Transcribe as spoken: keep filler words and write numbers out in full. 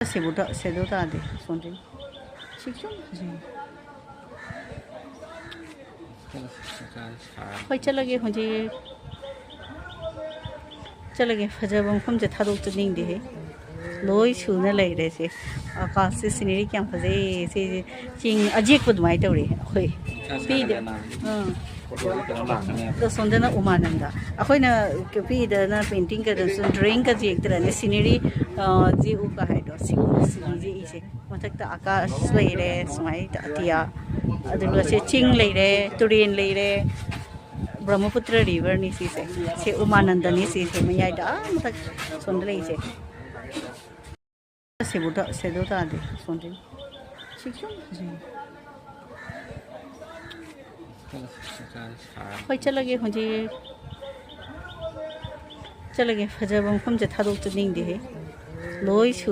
ꯁꯦꯗꯣ ꯇꯥ-, ꯁꯦꯗꯣ ꯇꯥꯗꯦ꯫ ꯁꯣꯝꯗꯤ ꯁꯤ ꯁꯨꯝ ꯐꯖꯩ꯫ ꯍꯣꯏ, ꯆꯠꯂꯒꯦ ꯍꯧꯖꯤꯛ꯫ ꯆꯠꯂꯒꯦ꯫ ꯐꯖꯕ ꯃꯐꯝꯁꯦ ꯊꯥꯗꯣꯛꯆꯅꯤꯡꯗꯦꯍꯦ꯫ ꯂꯣꯏ ꯁꯨꯅ ꯂꯩꯔꯦ ꯁꯦ꯫ ꯑꯀꯥꯁꯁꯦ ꯁꯤꯅꯔꯤ ꯀꯌꯥꯝ ꯐꯖꯩ꯫ ꯁꯤꯁꯦ ꯆꯤꯡ ꯑꯖꯦꯛꯄ ꯑꯗꯨꯃꯥꯏꯅ ꯇꯧꯔꯤ ꯑꯩꯈꯣꯏ꯫ ꯄꯤꯗ-, ꯑꯥ꯫ ꯑꯗꯣ ꯁꯣꯝꯗꯅ ꯎꯃꯥꯅꯟꯗ꯫ ꯑꯩꯈꯣꯏꯅ ꯄꯤꯗꯅ ꯄꯦꯟꯇꯤꯡꯒꯗꯁꯨ, ꯗ꯭ꯔꯣꯌꯤꯡꯒꯁꯦ ꯌꯦꯛꯇ꯭ꯔꯅꯦ꯫ ꯁꯤꯅꯔꯤ, ꯑ, ꯌꯦꯛꯎꯒ ꯍꯥꯏꯗꯣ, ꯁꯤꯒꯨꯝꯕ ꯁꯤꯅꯔꯤ ꯌꯦꯛꯏꯁꯦ꯫ ꯃꯊꯛꯇ ꯑꯀꯥꯁ ꯂꯩꯔꯦ, ꯁꯨꯃꯥꯏꯅ ꯑꯇꯤꯌꯥ, ꯑꯗꯨꯒ ꯁꯤ ꯆꯤꯡ ꯂꯩꯔꯦ, ꯇꯨꯔꯦꯟ ꯂꯩꯔꯦ, ꯕ꯭ꯔꯍꯃꯄꯨꯇ꯭ꯔ ꯔꯤꯚꯔꯅꯤ ꯁꯤꯁꯦ꯫ ꯁꯤ ꯎꯃꯥꯅꯟꯗꯅꯤ ꯁꯤꯁꯦ, ꯃꯌꯥꯏꯗ ꯑꯥ ꯃꯊꯛ ꯁꯣꯝꯗ ꯂꯩꯁꯦ꯫ ꯁꯦꯗꯣ ꯇꯥ-, ꯁꯦꯗꯣ ꯇꯥꯗꯦ꯫ ꯁꯣꯝꯗ ꯁꯤ ꯁꯨꯝ ꯐꯖꯩ꯫ ꯍꯣꯏ, ꯆꯠꯂꯒꯦ ꯍꯧꯖꯤꯛ꯫ ꯆꯠꯂꯒꯦ꯫ ꯐꯖꯕ ꯃꯐꯝꯁꯦ ꯊꯥꯗꯣꯛꯆꯅꯤꯡꯗꯦꯍꯦ꯫ ꯂꯣꯏ ꯁꯨ-